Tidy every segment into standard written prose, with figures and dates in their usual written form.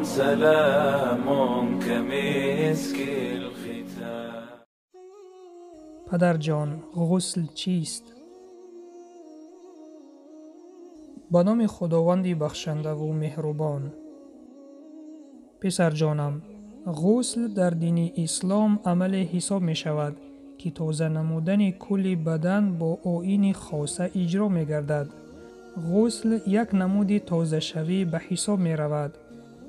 سلام كمسك الختام. Падарҷон, ғусл чист? Ба номи Худованди бахшандаву меҳрубон. Писарҷонам, ғусл дар дини ислом амале ҳисоб мешавад, ки тоза намудани кулли бадан бо оини хоса иҷро мегардад. Ғусл як намуди тозашавӣ ба ҳисоб меравад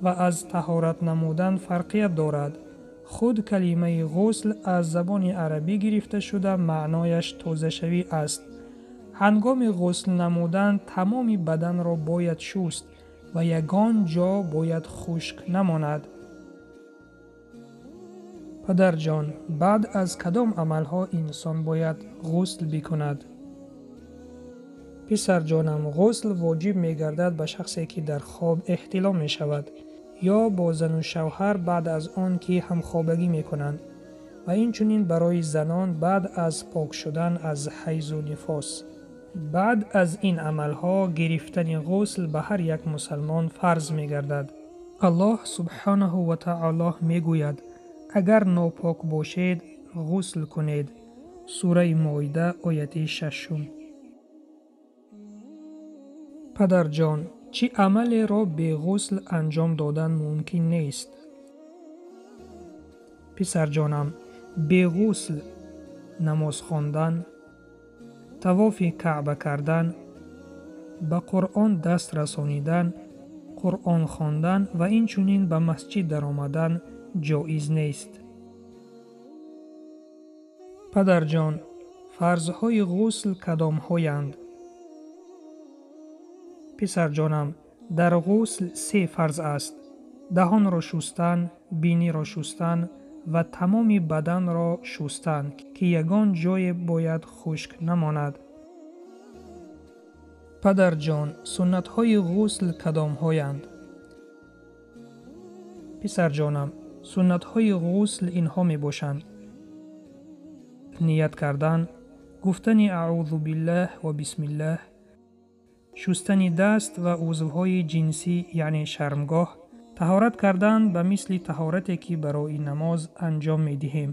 ва аз таҳорат намудан фарқият дорад. Худ калимаи ғусл аз забони арабӣ гирифта шуда, маънояш тозашавӣ аст. Ҳангоми ғусл намудан тамоми баданро бояд шуст ва ягон ҷо бояд хушк намонад. Падарҷон, баъд аз кадом амалҳо инсон бояд ғусл бикунад? Писарҷонам, ғусл воҷиб мегардад ба шахсе, ки дар хоб эҳтилом мешавад ё бо зану шавҳар баъд аз он ки ҳамхобагӣ мекунанд ва инчунин барои занон баъд аз пок шудан аз ҳайзу нифос. Баъд аз ин амалҳо гирифтани ғусл ба ҳар як мусалмон фарз мегардад. Аллоҳ субҳонаҳу ва таоло мегӯяд: агар нопок бошед, ғусл кунед. Сураи Моида, ояти 6. Падарҷон, чӣ амалеро бе ғусл анҷом додан мумкин нест? Писарҷонам, бе ғусл намоз хондан, тавофи Каъба кардан, ба Қуръон даст расонидан, Қуръон хондан ва инчунин ба масҷид даромадан ҷоиз нест. Падарҷон, фарзҳои ғусл кадомҳоянд? Писарҷонам, дар ғусл се фарз аст: даҳонро шустан, биниро шустан ва тамоми баданро шустан, ки ягон ҷое бояд хушк намонад. Падарҷон, суннатҳои ғусл кадомҳоянд? Писарҷонам, суннатҳои ғусл инҳо мебошанд: ният кардан, гуфтани аъузу биллаҳ ва бисмиллаҳ, шустани даст ва узвҳои ҷинсӣ, яъне шармгоҳ, таҳорат кардан ба мисли таҳорате, ки барои намоз анҷом медиҳем.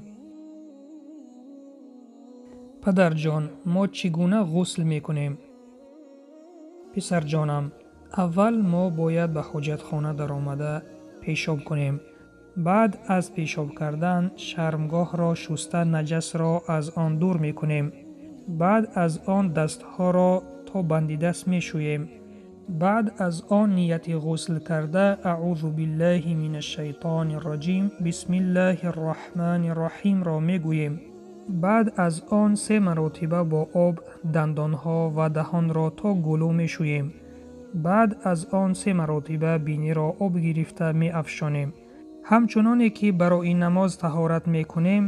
Падарҷон, мо чӣ гуна ғусл мекунем? Писарҷонам, аввал мо бояд ба ҳоҷатхона даромада пешоб кунем. Баъд аз пешоб кардан шармгоҳро шуста наҷасро аз он дур мекунем. Баъд аз он дастҳоро то банди даст мешӯем. Баъд аз он нияти ғусл карда аъузу биллаҳи минаш шайтони раҷим, бисмиллаҳи рраҳмани рраҳимро мегӯем. Баъд аз он се маротиба бо об дандонҳо ва даҳонро то гулӯ мешӯем. Баъд аз он се маротиба биниро об гирифта меафшонем. Ҳамчуноне ки барои намоз таҳорат мекунем,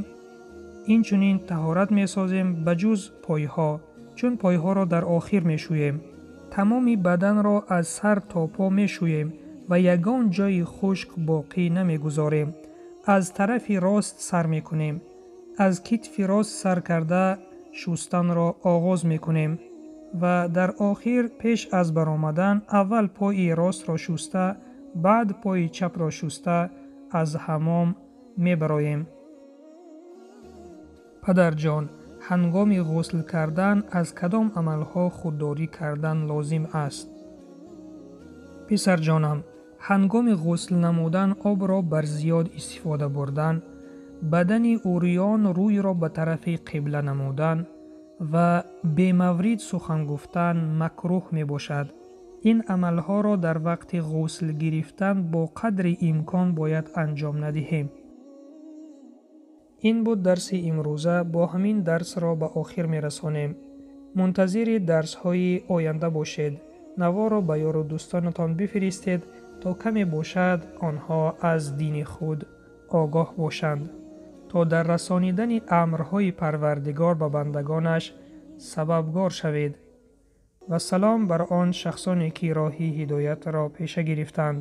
инчунин таҳорат месозем ба ҷуз пойҳо, чун пойҳоро дар охир мешӯем. Тамоми баданро аз сар то по мешӯем ва ягон ҷои хушк боқӣ намегузорем. Аз тарафи рост сар мекунем. Аз китфи рост сар карда шустанро оғоз мекунем ва дар охир пеш аз баромадан аввал пои ростро шуста, баъд пои чапро шуста аз ҳамом мебароем. Падарҷон, ҳангоми ғусл кардан аз кадом амалҳо худдорӣ кардан лозим аст? Писарҷонам, ҳангоми ғусл намудан обро бар зиёд истифода бурдан, бадани урён рӯйро ба тарафи қибла намудан ва бемаврид сухан гуфтан макрӯҳ мебошад. Ин амалҳоро дар вақти ғусл гирифтан бо қадри имкон бояд анҷом надиҳем. Ин буд дарси имрӯза. Бо ҳамин дарсро ба охир мерасонем. Мунтазири дарсҳои оянда бошед. Наворо ба ёру дӯстонатон бифиристед, то каме бошад онҳо аз дини худ огоҳ бошанд, то дар расонидани амрҳои Парвардигор ба бандагонаш сабабгор шавед. Ва салом бар он шахсоне, ки роҳи ҳидоятро пеша гирифтанд.